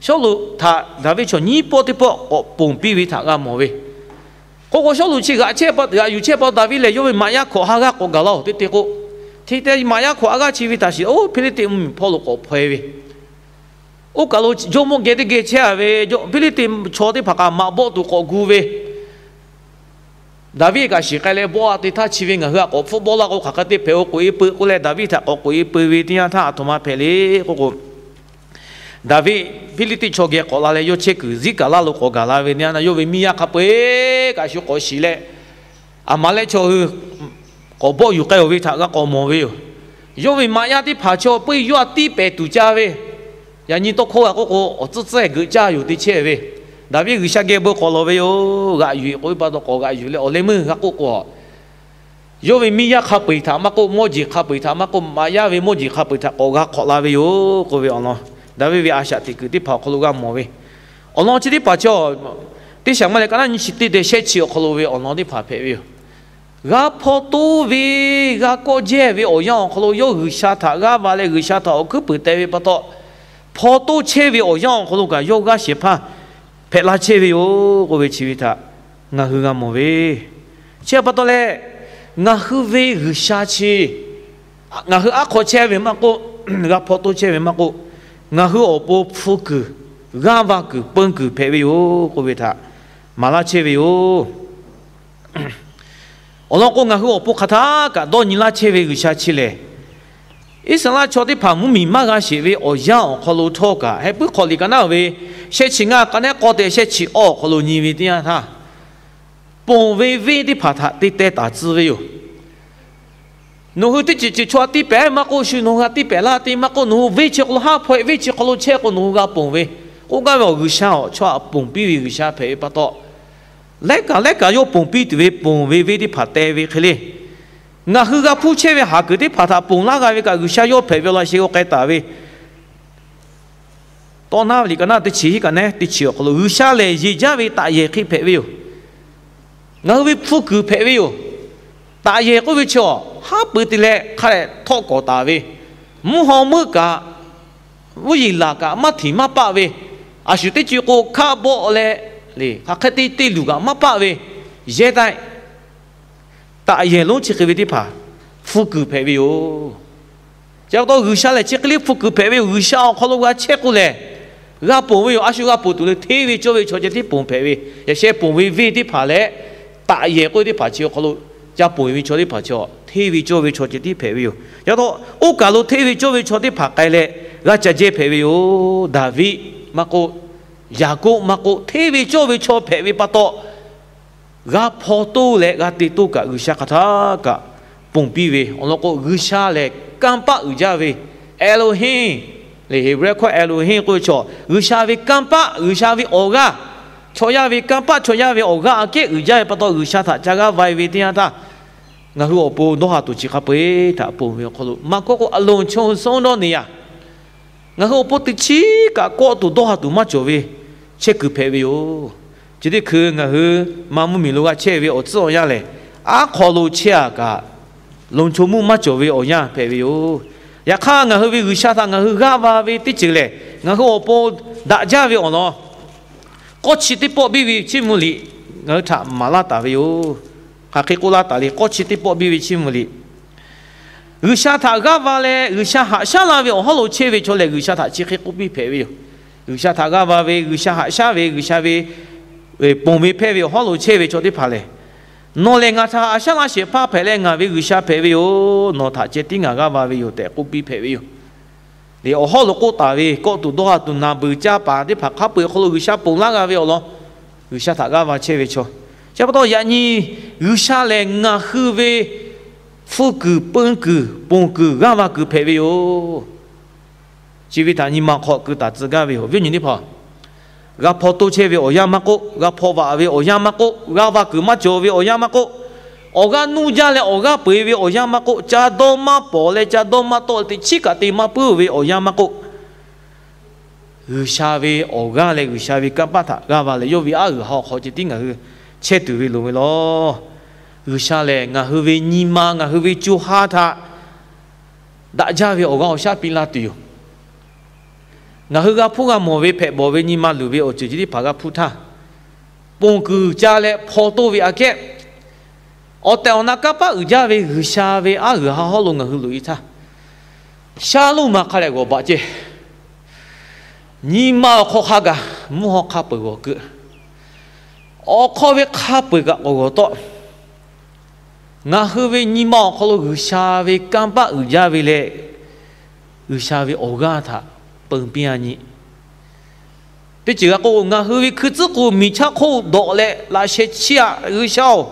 Sawˉluꞈ htaꞈ Daˍviˆ chaw nyiˇ pawˆ teˇ pawˆ k'awꞈ ponˬ piˇ ve htaꞈ g'a mawˬ ve. K'o k'o, Sawˉluꞈ chi g'aꞈ chehˇ pa, g'aꞈ yuˬ chehˇ pa taw, Daˍviˆ lehˬ yawˇ ve maꞈ yaˇ hkawꞈ ha g'aˇ k'awꞈ gaˬ laˇ-oˬ. Teˇ te k'o, hk'e te maꞈ yaˇ hkawꞈ ha g'aˇ chi ve htaꞈ shiˍ-oˬ, Hpiˇliˇtiˆ mvuhˇmiˬ hpawˇ lo k'awꞈ hpaw-e ve. Oˇ kaˬ lo jawˇmawˇ geh teˇ geh chehˇ-a ve, Hpiˇliˇtiˆ chaw teˇ hpaˍ kaꞈ maꞈ bawˆ tuˬ k'awꞈ gu ve. Daˍviˆ kaꞈ shiˍ k'ai leh bawˆ a te htaˇ, chi ve ngaˬ hui htaꞈ k'awꞈ hpfuhˆ bawˆ laˇ k'o, hk'aˬ hk'e te hpehꞈ-o k'oꞈ-e peu k'oˆ leh, Daˍviˆ htaꞈ k'awꞈ k'oꞈ-e peu ve teˇ yanˇ htaˇ, aˬ htoꞈ ma hpehꞈ le k'oˆ k'o, Daˍviˆ Hpiˇliˇtiˆ chaw geh k'awꞈ la leh yawˇ chehˇ kuiˬ Ziˉkaˍlaˆ lo k'awꞈ gaˬ la ve teˇ yanˇ, yawˇ ve miˇ yaˇ hk'a peu-eˬ kaꞈ shu k'awꞈ shiˍ leh, Aˍmaˍlehˆ chaw hui k'awꞈ bawˆ yuˬ k'ai-oˬ ve htaꞈ g'a k'awꞈ mawˬ ve yoˬ. Yawˇ ve maꞈ yaˇ teˇ hpaˍ chaw peuˇ yawˇ htaꞈ tiˇ pehˍ tuˬ ca ve, yaꞈ nyi tawˇ hkawˇ g'a k'oˆ k'o, awˬ tcuhˉ tcuhˉ geuꞈ caˇ yoˬ te chehˇ ve, Daˍviˆ G'uiˬsha geh beu k'awꞈ lawˬ ve yoˬ. G'aꞈ yuˬ-eˬ k'oˆ ve pa taw k'awꞈ g'aꞈ yuˬ leh, awˬ leh meuˇ g'a k'oˆ k'o, yawˇ ve miˇ yaˇ hk'a peu-eˬ htaꞈ maˇ k'oˆ, mawˇ jeˬ hk'a peu-eˬ htaꞈ maˇ k'oˆ, maꞈ yaˇ ve mawˇ jeˬ hk'a peu-eˬ htaꞈ k'awꞈ g'a hk'awꞈ la ve yoˬ k'oˆ ve awˬ lawn, Daˍviˆ ve a shaꞈ teꞈ kuiˬ teˇ hpaˍ awˬ hk'aw lo g'a mawˬ ve. Awˬ lawn chi teˇ hpaˍ chaw, teˇ shaˍ maˇ leh ka naˉ nyiˇ chi teˇ te shehˆ chi awˬ hk'aw lo ve awˬ lawn teˇ hpaˍ hpehꞈ ve yoˬ. G'a hpaw toˇ ve, g'a kawˆ jehˇ ve awˬ yanˇ awˬ hk'aw lo yawˇ G'uiˬsha htaꞈ g'aˇ va leh G'uiˬsha htaꞈ awˬ hkuiˉ puiˍ teh ve pa taw, hpaw toˇ chehˇ ve awˬ yanˇ awˬ hk'aw lo kaꞈ yawˇ g'aˇ shehˍ hpaˇ hpehꞈ la chehˇ ve yoˬ k'oˆ ve chi ve htaꞈ ngaˬ hui g'a mawˬ ve. Chi pa taw leh, ngaˬ hui ve G'uiˬsha chi ngaˬ hui aˉ hk'aw chehˇ ve maˇ k'oˆ, g'a hpaw toˇ chehˇ ve maˇ k'oˆ, ngaˬ hui awˬ pon hpu kuiˬ, g'aˇ va kuiˬ, peun kuiˬ hpehꞈ ve yoˬ k'oˆ ve htaꞈ maˍ laˇ chehˇ ve yoˬ. Awˬ lawn k'o, ngaˬ hui awˬ pon hk'aˬ htaˇ kaꞈ dawˇ nyi laˇ chehˇ ve G'uiˬsha chi lehˬ, Iˉsaˍreˍlaˆ chaw teˇ hpaˍ mvuhˇmiˬ maˇ g'a sheˍ ve awˬ yanˇ awˬ hk'aw lo htawˇ kaꞈ, Heh puiˉ hk'awꞈ liꞈ ka naˉ ve shehˆ chi ngaˇ, ka naˉ k'awˇ tehꞈ shehˆ chi awˇ awˬ hk'aw lo nyi ve teˇ yanˇ htaˇ, ponˬ ve venˇ teˇ hpaˍ htaꞈ te teh taˍ tcuh ve yoˬ. Nawˬ hui teˇ ceuˬ ceuˬ chaw tiˇ pehˍ maˇ k'oˆ, shu nawˬ hui g'a tiˇ pehˍ laˇ te maˇ k'oˆ, nawˬ hui venˇ chi hk'aw lo haˉ hpaw-e, venˇ chi hk'aw lo chehˇ k'o nawˬ hui g'a ponˬ ve, k'oˆ gaˇ ve awˬ G'uiˬsha awˬ chaw htaꞈ ponˬ piˇ ve G'uiˬsha hpehꞈ ve pa taw, laiˉ kaꞈ laiˉ kaꞈ yawˇ ponˬ piˇ tuˬ ve ponˬ ve venˇ teˇ hpaˍ teh ve hk'e le. Ngaˬ hui g'a hpuˇ chehˇ ve haˍ kuiˬ teˇ hpaˍ htaꞈ ponˬ laˇ g'a ve kaꞈ, G'uiˬsha yawˇ hpehꞈ ve awˬ laꞈ sheh g'aw k'ai taˍ ve Tawˇ naˉ ve liꞈ ka naˉ teˇ chi hiˉ ka naˉ teˇ chi awˬ hk'aw lo G'uiˬsha lehˬ yeˬ jaˇ ve taꞈ yehˬ hk'e hpehꞈ ve yoˬ. Ngaˬ hui ve hpu kuiˬ hpehꞈ ve yoˬ. Taꞈ yehˬ k'oˆ ve chaw, haˉ pui te leh hk'a dehꞈ htawˆ kawˍ taˍ ve, mvuhˇ haw meuˆ kaꞈ, uˉ yeˬ laˬ kaꞈ maˇ htiˍ maˇ paˆ ve, a shu teˇ co k'o hkaˆ bawˆ leh, hk'aˬ hk'e te te luˬ kaꞈ maˇ paˆ ve, yehˇ taˆ taꞈ yehˬ lonˉ chi hk'e ve teˇ hpaˍ hpu kuiˬ hpehꞈ ve yoˬ. Chi pa taw G'uiˬsha lehˬ chi hk'e le hpu kuiˬ hpehꞈ ve yoˬ. G'uiˬsha awˬ hk'aw lo g'a chehˇ k'o lehˬ, g'a ponˬ ve yoˬ. A shu g'a ponˬ tuˬ le, hteˇ ve cawˇ ve chaw ceh tiˉ ponˬ hpehꞈ ve, yaꞈ sheh ponˬ ve venˇ teˇ hpaˍ leh taꞈ yehˬ k'oˆ ve teˇ hpaˍ chi awˬ hk'aw lo ca ponˬ ve chaw teˇ hpaˍ chaw, hteˇ ve cawˇ ve chaw ceh tiˉ hpehꞈ ve yoˬ. Chi pa taw oˇ kaˬ lo hteˇ ve cawˇ ve chaw teˇ hpaˍ k'ai leh g'a ca jehˇ hpehꞈ ve yoˬ. Daˍviˆ maˇ k'oˆ, Yaˍkoˆ maˇ k'oˆ, hteˇ ve cawˇ ve chaw hpehꞈ ve pa taw, g'a hpaw toˇ leh g'a te toˇ kaꞈ G'uiˬsha hk'aˬ htaˇ kaꞈ ponˬ piˇ ve awˬ lawn k'o, G'uiˬsha lehˬ kanˇ paˆ uiˍ jaˇ ve, Elohim, Heˍbrehˇ hkawˇ Elohim k'oˆ ve chaw, G'uiˬsha ve kanˇ paˆ, G'uiˬsha ve awˬ g'aˇ, chaw yaˇ ve kanˇ paˆ, chaw yaˇ ve awˬ g'aˇ aꞈ kehˉ uiˍ jaˇ ve pa taw, G'uiˬsha htaꞈ ca g'aˇ va ve teˇ yanˇ htaˇ, ngaˬ hui awˬ pon dawˇ ha tuˬ chi hk'a peu-eˬ htaꞈ ponˬ ve awˬ hk'aw lo maˇ kawˆ k'o, a loˍ chawˇ hui sawˉ dawˇ ne yaˇ ngaˬ hui awˬ pon teˇ chiˉ kaꞈ kawˆ tuˬ dawˇ ha tuˬ maˇ cawˬ ve chehˇ kuiˬ hpehꞈ ve yoˬ. Chi teˇ hkui ngaˬ hui ma mvuhˇmiˬ lo g'a chehˇ ve awˬ tcuhˉ awˬ yanˇ lehˬ, aˉ hk'aw lo chehˇ-a kaꞈ, loˍ chawˇ mvuhˇ maˇ cawˬ ve awˬ yanˇ hpehꞈ ve yoˬ. Yaꞈ hk'aˇ, ngaˬ hui ve G'uiˬsha htaꞈ ngaˬ hui g'aˇ va ve teˇ ceuˬ lehˬ, ngaˬ hui awˬ pon daꞈ jaˇ ve awˬ lawn k'awˇ chi teˇ pawˆ biˇ ve chiˇ mvuh liꞈ ngaˬ hui htaꞈ maˍ laˇ taˍ ve yoˬ. Hk'aˬ hk'e k'oˆ laˇ taˍ le, k'awˇ chi teˇ pawˆ biˇ ve chiˇ mvuh liꞈ G'uiˬsha htaꞈ g'aˇ va leh G'uiˬsha haꞈ shaˉ laˇ ve awˬ hawˉ lo chehˇ ve chaw lehˬ, G'uiˬsha htaꞈ chi hk'e k'oˆ piˇ hpehꞈ ve yoˬ. G'uiˬsha htaꞈ g'aˇ va ve, G'uiˬsha haꞈ shaˉ ve, G'uiˬsha ve ponˬ ve hpehˇ ve awˬ hawˉ lo chehˇ ve chaw teˇ hpaˍ lehˬ, nawˬ lehˬ ngaˬ htaꞈ haꞈ shaˉ laˇ shehˍ hpaˇ hpehꞈ leh ngaˬ ve G'uiˬsha hpehꞈ ve yoˬ. Nawˬ htaꞈ ceh tiˉ ngaˬ g'aˇ va ve yoˬ tehꞈ k'oˆ piˇ hpehꞈ ve yoˬ. Lehˬ, awˬ hawˉ lo k'oˆ taˍ ve kawˆ tuˬ dawˇ ha tuˬ naˬ beuˬ caˇ paˍ teˇ hpaˍ hk'a peu-eˬ awˬ hk'aw lo G'uiˬsha ponˬ laˇ g'a ve awˬ lawn, G'uiˬsha htaꞈ g'aˇ va chehˇ ve chaw. Chi pa taw yaꞈ nyi G'uiˬsha lehˬ ngaˬ hui ve hpu kuiˬ, peun kuiˬ, ponˬ kuiˬ, g'aˇ va kuiˬ hpehꞈ ve yoˬ. Chi ve htaꞈ nyi ma hk'aw keu taˍ tcuh gaˇ ve yoˬ. Viˉ nyi teˇ hpaˍ, g'a hpaw toˇ chehˇ ve awˬ yanˇ maˇ k'oˆ, g'a hpaw vaꞈ ve awˬ yanˇ maˇ k'oˆ, g'aˇ va kuiˬ maˇ cawˬ ve awˬ yanˇ maˇ k'oˆ, awˬ g'aˇ nuˇ jaˇ leh awˬ g'aˇ peu-eˬ ve awˬ yanˇ maˇ k'oˆ, ca dawˇ maˇ pawˍ leh ca dawˇ maˇ tawˆ leh teꞈ chiˉ kaꞈ te maˇ puiˉ ve awˬ yanˇ maˇ k'oˆ, G'uiˬsha ve awˬ g'aˇ leh G'uiˬsha ve kanˇ paˆ htaꞈ g'aˇ va leh yawˇ ve aˉ g'uiˬ ha awˬ hk'aw ceh tiˉ ngaˬ hui chehˇ tuˬ ve loˍ ve lawˬ. G'uiˬsha lehˬ ngaˬ hui ve nyi ma, ngaˬ hui ve co ha htaꞈ daꞈ jaˇ ve awˬ g'aˇ awˬ shaˉ piˇ laˇ tuˬ yoˬ. Ngaˬ hui g'a hpuˇ g'a mawˬ ve hpehꞈ bawˬ ve nyi ma luˬ ve awˬ ceuˬ ceh tiˉ hpaˍ g'a hpuˇ htaˇ, ponˬ kuiˬ ca leh hpaw toˇ ve aꞈ kehˉ, awˬ tehˬ awˬ na kanˇ paˆ uiˍ jaˇ ve G'uiˬsha ve aˉ g'uiˬ ha hawˉ lo ngaˬ hui loꞈ-e htaˇ, shaˉ lonˉ ma hk'a dehꞈ g'awˬ baꞈ ceh, nyi ma awˬ hk'aw hk'a gaˬ mvuhˇ haw hk'a peu-eˬ g'awˬ keu, awˬ hk'aw ve hk'a peu-eˬ kaꞈ k'awꞈ g'awˬ tawˆ. Ngaˬ hui ve nyi ma awˬ hk'aw lo G'uiˬsha ve kanˇ paˆ uiˍ jaˇ ve leh, G'uiˬsha ve awˬ g'aˇ htaꞈ peu piˇ-a nyi. Teˇ ceuˬ g'a k'o, ngaˬ hui ve hkui tcuhˉ k'o, miˬ chaˇ hk'oˆ dawꞈ leh laꞈ sheh chiˇ-aꞈ, G'uiˬsha-oˬ,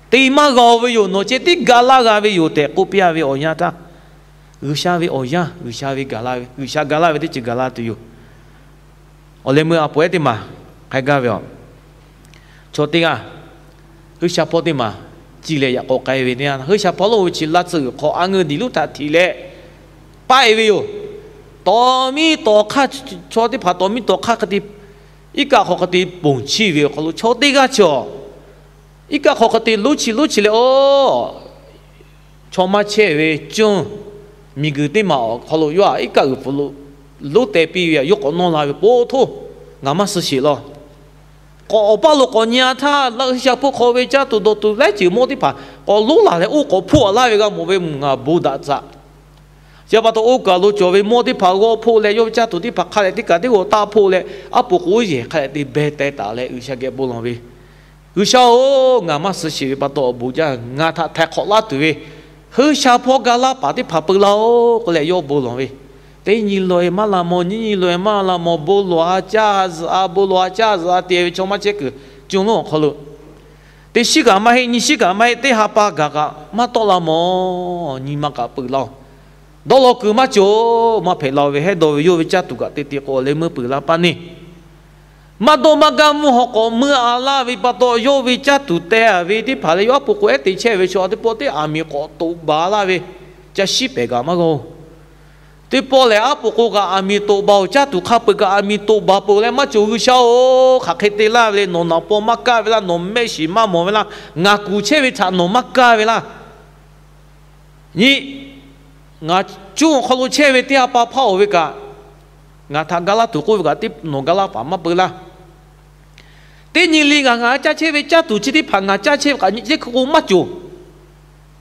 te maˇ g'a-o ve yoˬ. Nawˬ ceh tiˉ ga laˇ g'a ve yoˬ tehꞈ k'oˆ piˇ-a ve awˬ yanˇ htaˇ, G'uiˬsha ve awˬ yanˇ, G'uiˬsha ve gaˬ la ve, G'uiˬsha ga laˇ ve teˇ ceuˬ gaˬ la tuˬ yoˬ. Awˬ leh meuˇ a poꞈ ehˉ teˇ maˬ k'ai gaˇ ve aˬ, chaw teˇ g'aˇ G'uiˬsha hpawˇ teˇ maˬ ciˇ leh yaꞈ k'aw k'ai ve teˇ yanˇ, G'uiˬsha hpawˇ lo ve chi laˇ tsuhˇ g'uiˬ hk'aw a ngeu diˬ lonˉ htaꞈ htiꞈ leh paˆ-e ve yoˬ. Tawˍ miˇ tawˍ hk'aˇ, chaw teˇ hpaˍ tawˍ miˇ tawˍ hk'aˇ hk'e te, iˉ kaˆ hk'aw hk'e te ponˬ chiˇ ve awˬ hk'aw lo chaw teˇ g'aˇ chi awˬ, iˉ kaˆ hk'aw hk'e te lonˉ chi lonˉ chi leh, oˇ, chaw maˇ chehˇ ve cuˇ, miˬguiˬ teˇ maˬ awˬ hk'aw lo yawˇ htaꞈ iˉ kaˆ g'uiˬ pfuhˍ lo lonˉ teh piˇ ve, yawˇ k'awꞈ nawˇ la ve, Poˬ htoˇ, ngaˬ maˇ suh sheˍ law. K'awꞈ awˬ paˇ lo k'awꞈ nyi-a htaˇ, G'uiˬsha hpawˇ hk'aw ve caˇ tuˬ dawˬ tuˬ laiˉ ceuˬ mawˇ teˇ hpaˍ k'awꞈ lonˉ laˬ leh oˇ k'awꞈ hpoˆ-a laˇ ve g'a mawˬ ve, mvuhˇ ngaˬ bon daꞈ tcuh. Chi pa taw oˇ kaˬ lo cawˬ ve mawˇ teˇ hpaˍ g'awˇ hpoˆ leh, yawˇ ve caˇ tuˬ teˇ hpaˍ hk'a leh teˇ kaꞈ teˇ g'aw taˇ hpoˆ leh, aˉ poꞈ k'o yehˬ hk'a leh te beh teh taˍ leh G'uiˬsha geh bon lawˬ ve, G'uiˬsha-oˬ, ngaˬ maˇ suh sheˍ ve pa taw awˬ bon jaˇ, ngaˬ htaꞈ htaiˍ hk'awꞈ laˇ tuˬ ve G'uiˬsha hpawˇ ga laˇ paˍ teˇ hpaˍ peu laˇ-oˆ k'oˆ leh yawˇ bon lawˬ ve. Teˇ nyi lawˬ-e maˇ la mawˬ, nyiˇ nyi lawˬ-e maˇ la mawˬ, bon lawˬ-a caˇ zuhꞈ-a, bon lawˬ-a caˇ zuhꞈ-a te ve chaw maˇ chehˇ kuiˬ, cuˇ lonˉ awˬ hk'aw lo teˇ shiˉ kaꞈ maˇ heˆ, nyiˇ shiˉ kaꞈ maˇ heˆ, teˇ ha pa gaˬ kaꞈ maˇ tawˆ la mawˬ, nyi ma kaꞈ peuˬ laˇ-oˬ. Dawˇ law kuiˬ maˇ cawˬ, maˇ hpehꞈ la-o ve hehˉ dawˇ ve yawˇ ve caˇ tuˬ kaꞈ te te k'o, awˬ leh meuˇ peuˬ la paˇ neˇ maˇ dawˇ maˇ gaˇ mvuhˇ haw k'awꞈ meuˇ-a laˇ ve pa taw, yawˇ ve caˇ tuˬ teh-a ve teˇ hpaˍ leh yawˇ aˉ poꞈ k'o ehˉ te chehˇ ve chaw teˇ pawˆ teˇ aˬ miˍ k'awꞈ toꞈ baˬ laˇ ve, ca shiˉ pehˍ kaꞈ maˇ g'a-oˬ. Teˇ pawˆ lehˬ, aˉ poꞈ k'o kaꞈ aˬ miˍ toꞈ baˬ-oˬ, caˇ tuˬ hk'a peu-eˬ kaꞈ aˬ miˍ toꞈ baˬ peuˬ leh maˇ cawˬ, G'uiˬsha-oˬ, hk'aˬ hk'e te laˇ ve le, nawˬ naˍ paw maˇ kaˇ ve laˇ, nawˬ mehˆ shiˍ maˇ mawˬ ve laˇ, ngaˬ kuˬ chehˇ ve htaꞈ nawˬ maˇ kaˇ ve laˇ. Nyi, ngaˬ cuˇ awˬ hk'aw lo chehˇ ve teˇ ha pa hpaˇ-oˬ ve kaꞈ, ngaˬ htaꞈ ga laˇ tuˬ k'oˆ ve kaꞈ, teˇ nawˬ ga laˇ paˍ maˇ peu laˇ. Teˇ nyi le ngaˬ ngaˬ caˇ chehˇ ve caˇ tuˬ chi teˇ hpaˍ ngaˬ caˇ chehˇ ve kaꞈ nyi teˇ hkui k'o maˇ cawˬ.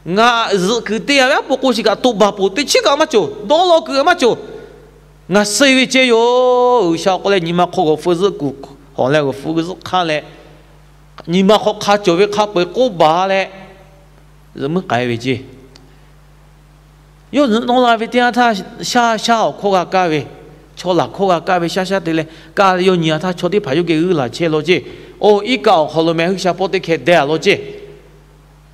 Ngaˬ zuhꞈ kuiˬ te-a ve aˉ poꞈ k'o shiˍ kaꞈ toꞈ baˬ peuˬ, teˇ chiˉ kaꞈ maˇ cawˬ, dawˇ law kuiˬ maˇ cawˬ. Ngaˬ suh-e ve ceh yoˬ. G'uiˬsha k'oˆ leh nyi ma hk'aw g'awˬ hpu zuhˆ kuˬ hawˬ leh g'awˬ hpu zuhˆ hk'aˇ leh, nyi ma hk'aw hk'a cawˬ ve hk'a peu-eˬ k'oˆ baˬ leh, zuhꞈ muiˉ k'ai ve ceh. Yawˇ zuhꞈ nawˇ la ve teˇ yanˇ htaˇ, shaˉ shaˉ awˬ hkawˇ g'a kaˇ ve, chaw laˬ hkawˇ g'a kaˇ ve shaˉ shaˉ te leh kaˇ leh yawˇ nyi-a htaˇ, chaw teˇ hpaˍ yawˇ geh g'uiˇ laˬ chehˇ law ceh. Oˇ, iˉ kaˆ awˬ hk'aw lo meh G'uiˬsha hpawˇ teˇ hkeh deh-a law ceh.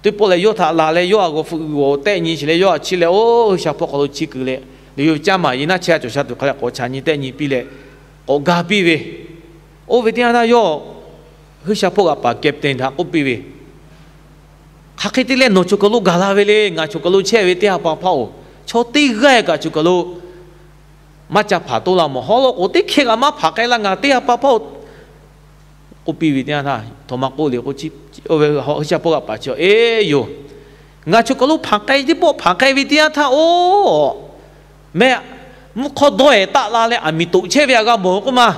Teˇ pawˆ lehˬ, yawˇ htaꞈ laˬ leh yawˇ a g'awˬ hpu g'awˬ tehˆ nyi sheˍ leh, yawˇ a chiˇ leh, oˇ, G'uiˬsha hpawˇ hk'aw lo chiˇ kuiˬ leh, yawˇ ve caˇ maˍ yeˬ naˇ chehˇ-a cawˬ sha tuˬ hk'a leh k'awꞈ chaꞈ nyi tehˆ nyi piˇ leh, k'awꞈ ga piˇ ve. Oˇ ve teˇ yanˇ htaˇ yawˇ G'uiˬsha hpawˇ g'aꞈ paˍ captain htaꞈ k'oˆ piˇ ve, hk'aˬ hk'e te leh nawˬ choˬ kaˬ lo gaˬ la ve le. Ngaˬ choˬ kaˬ lo chehˇ ve teˇ ha pa hpaˇ-oˬ, chaw teˇ g'aˇ kaꞈ choˬ kaˬ lo maˇ ca hpanˍ toˆ la mawˬ. Haw law k'o, teˇ hkeh kaꞈ maˇ hpanˍ k'ai laˇ. Ngaˬ teˇ ha pa hpaˇ-oˬ, k'oˆ piˇ ve teˇ yanˇ htaˇ, htaꞈ ma k'oˆ le k'o, G'uiˬsha hpawˇ g'aꞈ paˍ chi, Eˇ yoˬ, ngaˬ choˬ kaˬ lo hpanˍ k'ai, teˇ pawˆ hpanˍ k'ai ve teˇ yanˇ htaˇ, oˇ, meh, mvuhˇ hk'awˇ dawˇ-ehˍ taˆ la leh aˬ miˍ toꞈ chehˇ ve a g'a mawˬ k'oˆ ma.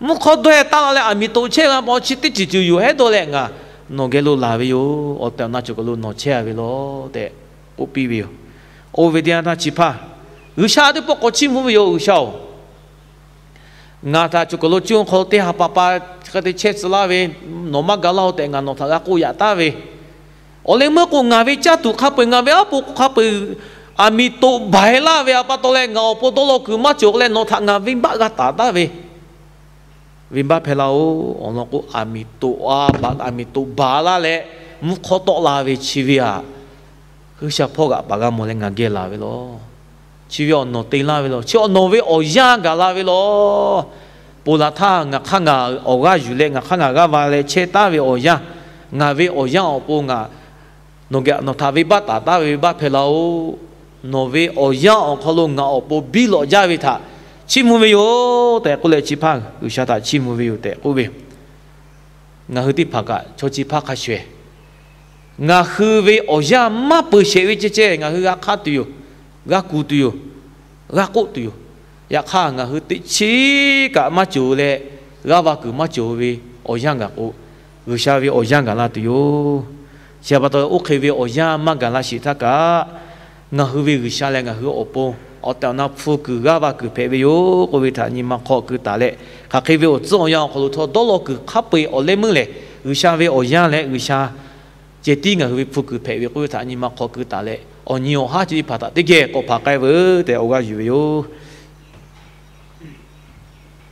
Mvuhˇ hk'awˇ dawˇ-ehˍ taˆ la leh aˬ miˍ toꞈ chehˇ ve a mawˬ chi teˇ ceuˬ ceuˬ yoˬ. Hehˉ dawˇ leh ngaˬ nawˬ geh lo laˬ ve yoˬ. Awˬ tehˬ awˬ na choˬ kaˬ lo nawˬ chehˇ-a ve law tehꞈ k'oˆ piˇ ve yoˬ. Oˇ ve teˇ yanˇ htaˇ chi hpaˇ G'uiˬsha teˇ pawˆ k'awꞈ chiˇ mvuh ve yoˬ. G'uiˬsha-oˬ, ngaˬ htaꞈ choˬ kaˬ lo cuˇ hk'aw lo teˇ ha pa pa hk'e te chehˇ tcuh laˇ ve, nawˬ maˇ ga laˇ-oˬ tehꞈ ngaˬ nawˬ htaꞈ g'a k'oˆ yaꞈ taˉ ve. Awˬ leh meuˇ k'o, ngaˬ ve caˇ tuˬ hk'a peu-eˬ, ngaˬ ve aˉ poꞈ hk'a peu-eˬ, aˬ miˍ toꞈ baˬ-e laˇ ve a pa taw leh ngaˬ awˬ pon dawˇ law kuiˬ maˇ cawˬ k'o leh nawˬ htaꞈ ngaˬ venˇbaˆ g'a taˍ taˉ ve, venˇbaˆ hpehˇ laˇ-oˬ. Awˬ lawn k'o, aˬ miˍ toꞈ-a, aˬ miˍ toꞈ baˬ laˇ leh mvuhˇ hk'awˇ tawˆ la ve chi ve aꞈ, G'uiˬsha hpawˇ g'aꞈ paˍ g'a mawˬ leh ngaˬ geh laˬ ve law. Chi ve awˬ nawˬ te laˇ ve law. Chi awˬ nawˬ ve awˬ yanˇ gaˬ la ve law. Ponˬ laˬ htaˇ ngaˬ hk'aˇ ngaˬ awˬ g'aˇ yuˬ leh ngaˬ hk'aˇ ngaˬ g'aˇ va leh chehˇ taˉ ve awˬ yanˇ, ngaˬ ve awˬ yanˇ awˬ pon ngaˬ nawˬ geh nawˬ htaꞈ venˇbaˆ taˍ taˉ ve venˇbaˆ hpehˇ laˇ-oˬ. Nawˬ ve awˬ yanˇ awˬ hk'aw lo ngaˬ awˬ pon biˇ lawꞈ jaˇ ve htaꞈ chiˇ mvuh ve yoˬ tehꞈ k'oˆ leh, chi hpaˇ G'uiˬsha htaꞈ chiˇ mvuh ve yoˬ tehꞈ k'oˆ ve. Ngaˬ hui teˇ hpaˍ kaꞈ chaw chi hpaˇ hk'a shuˍ-ehˍ, ngaˬ hui ve awˬ yanˇ maˇ peuˬ shehˍ ve ceh ceh ngaˬ hui g'a hk'aˇ tuˬ yoˬ, g'a kuˬ tuˬ yoˬ, g'a k'oˆ tuˬ yoˬ. Yaꞈ hk'aˇ, ngaˬ hui teꞈ chiˉ kaꞈ maˇ cawˬ leh g'aˇ va kuiˬ maˇ cawˬ ve awˬ yanˇ gaˬ k'o, G'uiˬsha ve awˬ yanˇ gaˬ la tuˬ yoˬ. Chi pa taw, oˇ hk'e ve awˬ yanˇ maˇ gaˬ la sheˍ htaˇ kaꞈ, ngaˬ hui ve G'uiˬsha lehˬ ngaˬ hui awˬ pon awˬ tehˬ awˬ na hpu kuiˬ g'aˇ va kuiˬ hpehꞈ ve yoˬ k'oˆ ve htaꞈ nyi ma hk'aw keu taˍ leh, hk'aˬ hk'e ve awˬ tcuhˉ awˬ yanˇ awˬ hk'aw lo htawˇ dawˇ law kuiˬ hk'a peu-eˬ awˬ leh meuˇ lehˬ, G'uiˬsha ve awˬ yanˇ leh G'uiˬsha ceh tiˉ ngaˬ hui ve hpu kuiˬ hpehꞈ ve k'oˆ ve htaꞈ nyi ma hk'aw keu taˍ leh, awˬ nyi awˬ haˉ chi teˇ hpaˍ htaꞈ teˇ geh k'awꞈ hpanˍ k'ai veuˬ tehꞈ awˬ g'aˇ yuˬ ve yoˬ.